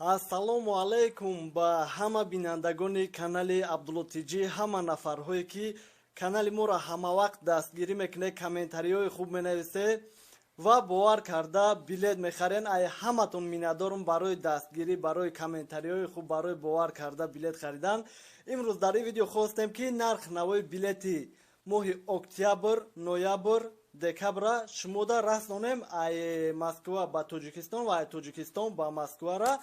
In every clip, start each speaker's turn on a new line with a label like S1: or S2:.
S1: Ассалому алайкум ба ҳама бинандагони канали Абдулло Тиҷӣ, ҳама нафарҳое, ки канали моро ҳамавақт дастгирӣ мекунед, комментариҳои хуб менависед ва бовар карда билет мехарен. Ай ҳаматон миннатдорум барои дастгирӣ, барои комментариҳои хуб, барои бовар карда билет харидан. Имрӯз дар ин видео хостем, ки нарх навои билети моҳи октябр, ноябр, декабра шумода расонем, ай Москва ба Тоҷикистон ва ай Тоҷикистон ба Москвара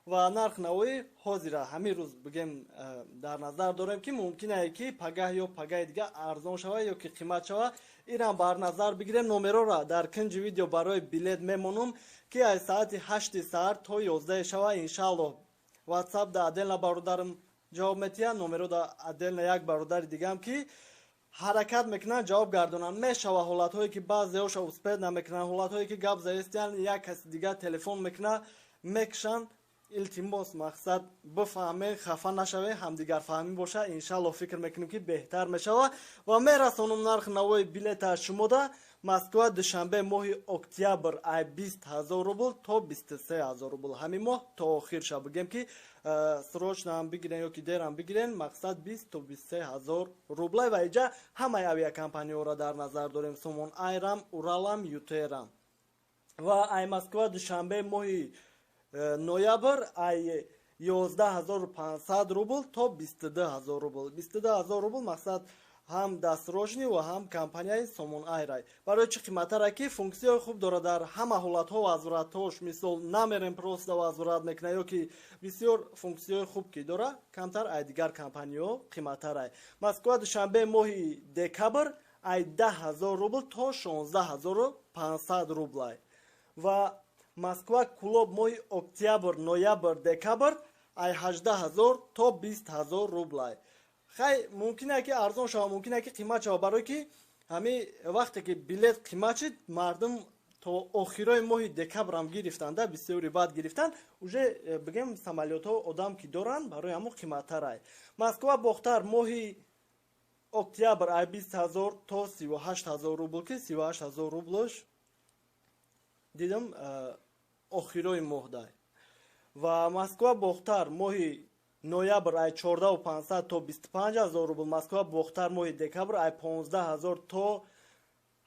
S1: ва нарх навои ҳозира ҳамин рӯз бигем, дар назар дорем, ки мумкин ае, ки пагаҳ ё пагаҳи дига арзон шава ё ки қимат шава. Инам бар назар бигирем. Номерора дар кунҷи видео барои билет мемонум, ки аз саати 8-и саҳар то 11-и шава, иншааллоҳ, Ватсап да отдельно бародарам ҷавоб метиҳад, номеро да отдельно як бародари дигам, ки ҳаракат мекунанд ҷавоб гардонанд. Мешава ҳолатҳое, ки баъзеҳоша успеть намекунанд, ҳолатҳое, ки гап заистиянд, як каси дигар телефон мекунад, мекушанд. Илтимос, мақсад бифаҳмед, хафа нашавед, ҳамдигарфаҳмӣ боша. Иншаллоҳ, фикр мекунем, ки беҳтар мешава ва мерасонум нарх навои билета шумода. Москва Душанбе моҳи октябр ай 20 000 рубл то 23 000 рубл. Ҳамин моҳ то охирша бигем, ки срочно ам бигирен ё ки дерам бигирен, мақсад 20 то 23 ҳазор рублай. Ва иҷа ҳамаи авиакомпаниҳоро дар назар дорем: Сомон Айрам, Уралам, ЮТРам. Ва ай Москва Душанбе моҳи ноябр ай 11 500 рубл то 22 000 рубл. 22 000 рубл, мақсад, ҳам досрочный ва ҳам компанияи Сомон Айрай. Барои чӣ қиматтара? Ки функсияҳои хуб дорад, дар ҳама ҳолатҳо возвратҳош, мисол, намерем, просто возврат мекунад ё ки бисёр функсияҳои хуб ки дора, камтар ай дигар компаниҳо қиматтарай. Москва Душанбе моҳи декабр ай 10 000 рубл то 16 500 рублай. Ва Москва Кулоб моҳи октябр, ноябр, декабр ай 18 000 то 20 000 рублай. Хай, мумкин ки арзон шава, мумкин ки қимат шава, барое ки ҳами вақте ки билет қимат шид, мардум то охирои моҳи декабрам гирифтанда, бисёри баъд гирифтанд уже, бигем, самолётҳо одам ки доранд, барои ҳамо қиматтарай. Москва Бохтар моҳи октябр ай 20 000 то 38 000 рубл, ки 38 000 рублош дидам, охирои моҳдай. Ва Москва Бохтар моҳи ноябр ай 14 500 то 25 000 рубл. Москва Бохтар моҳи декабр ай 15 000 то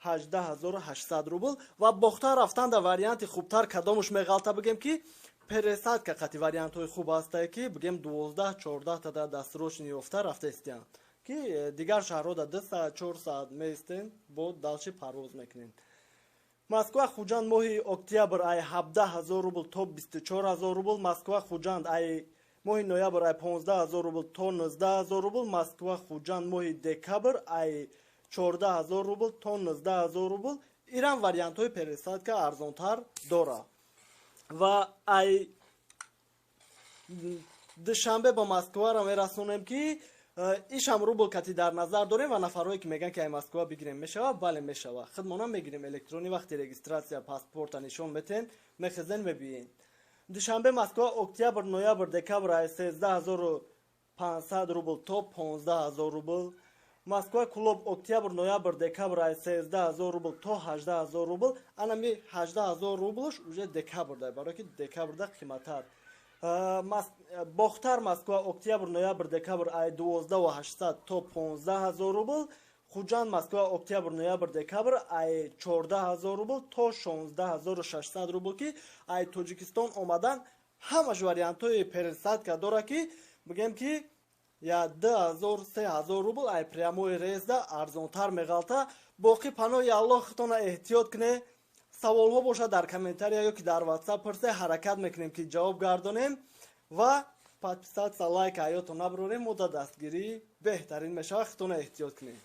S1: 18 800 рубл. Ва Бохтар рафтанда варианти хубтар кадомуш меғалта? Бигем, ки пересадка қати вариантҳои хуб ҳастае, ки бигем, 12, 14 тада досрочный ёфта рафта истиянд, ки дигар шаҳрҳо да 2 саат, 4 саат меистен, бо дальше парвоз мекунем. Москва Хуҷанд моҳи октябр ай 17 000 рубл то 24 000 рубл. Москва Хуҷанд ай моҳи ноябр ай 15 000 рубл то 19 000 рубл. Москва Хуҷанд моҳи декабр ай 14 000 рубл то 19 000 рубл. Ирам вариантҳои пересадка арзонтар дорад. Ва ай Душанбе ба Москваро мерасонем, ки ишам рубл кати дар назар дорем. Ва нафарҳое, ки мегӯянд, ки ай Москва бигирем мешава, бале, мешава. Худмонам мегирем электронӣ. Вақти регистрация паспорта нишон метен, мехезен, мебиен. Душанбе Москва октябр, ноябр, декабр ай 13 500 рубл то 15 000 рубл. Москва Кулоб октябр, ноябр, декабр ай 13 000 рубл то 18 000 рубл. Анами 18 000 рублш уже декабрда, барое ки декабрда қиматтар. Бохтар Москва октябр, ноябр, декабр ай 12 800 то 15 000 рубл. Хуҷанд Москва октябр, ноябр, декабр ай 14 000 рубл то 16 600 рубл, ки ай Тоҷикистон омадан ҳамаш вариантҳои пересадка дора, ки бигем, ки я 2000, 3000 рубл ай прямой рейсда арзонтар меғалта. Боқӣ паноҳи Аллоҳ, худтона эҳтиёт кунед. Саволҳо бошад, дар комментария ё ки дар Ватсап пурсе, ҳаракат мекунем, ки ҷавоб гардонем. Ва подписаться, лайк аётон набурорем, мо да дастгирӣ беҳтарин мешавад. Худтона эҳтиёт кунед.